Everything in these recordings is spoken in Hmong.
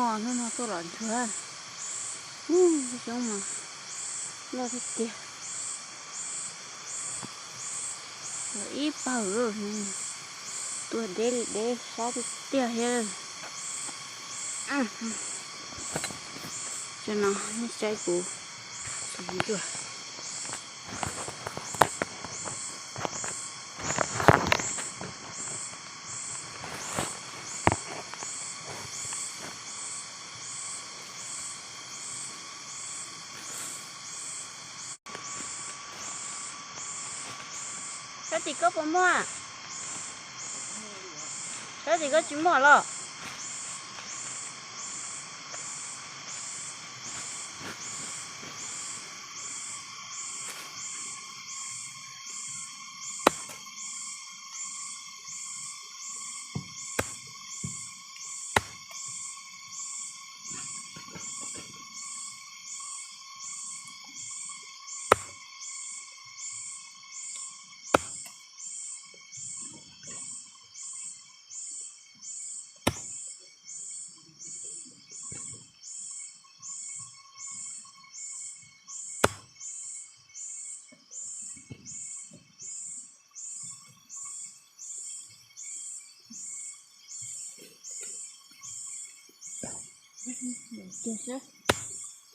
Hnub no tuaj los ntsuag, ub, xyoob mas loj tiag tiag. Los ib pawg, tuaj deb li deb sab tiag tiag thiab. Cov no nej saib kuv txhoov ntsuag. Sab tim koj puas muaj? Sab tim koj tsis muaj los?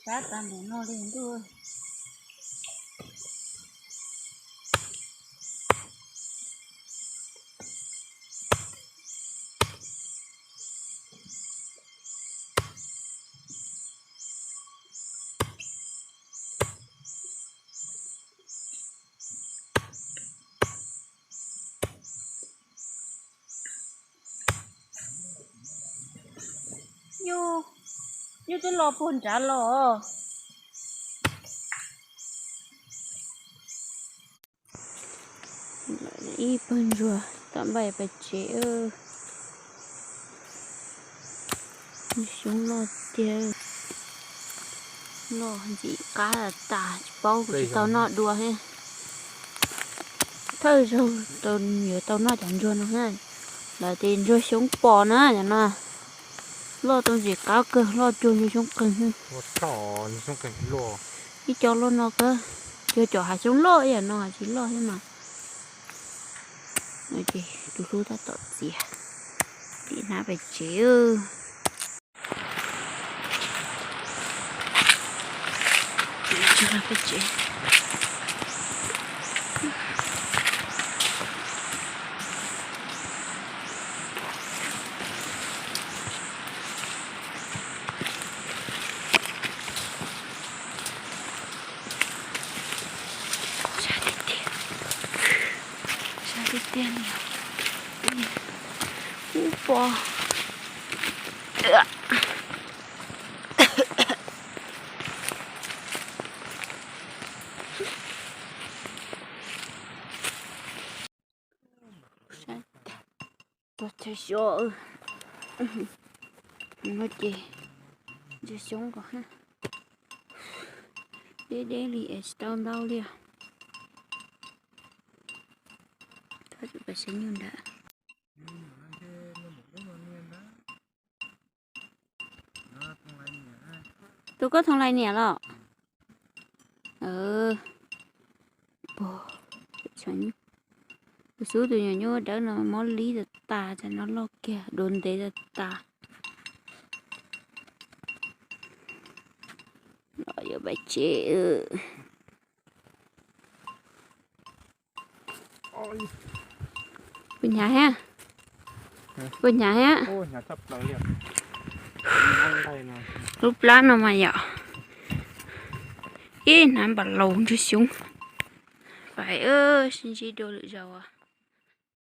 Sab tas npaum no li ntuj. Nyuj, nyuj twb los puag nrad los. Ib pawg ntsuag tom npaj pem tsev. Xyoob loj tiag, loj ntxim qab tas, tsis paub kuv tsis tau noj dua thiab. Thawj zaug tau yuav tau noj cov ntsuag no na, lawv tias ntsuag xyoob pos na cov no. Loj tau ntxim qab kawg, loj cuag ntsuag xyoob qeeg. Ib co loj no kawg, cuag cov hav xyoob loj ib yam no tsis loj thiab mas. Ces tus hlub tab tom txiav tim hnab pem tsev. Sab tiag tiag, sab tiag tiag li. Ub pos. Sab tag, tuaj chaw xyov. No ces ntsuag xyoob ko, deb deb li es tsis tau ntau li os. Thov tsum pais saib nyuj nrad. Tus koj thooj lais niam los? Tus xub tus nyuam nyuj dawb no mob lib tas tas, tas no loj kiag dua ntev tas tas. Los yuav pais tsev. Puas hnyav thiab? Puas hnyav thiab? Lub plab no mas yom, ib hnab npam laus ntsuag xyoob. Pais sib ntsib dua lwm zaus.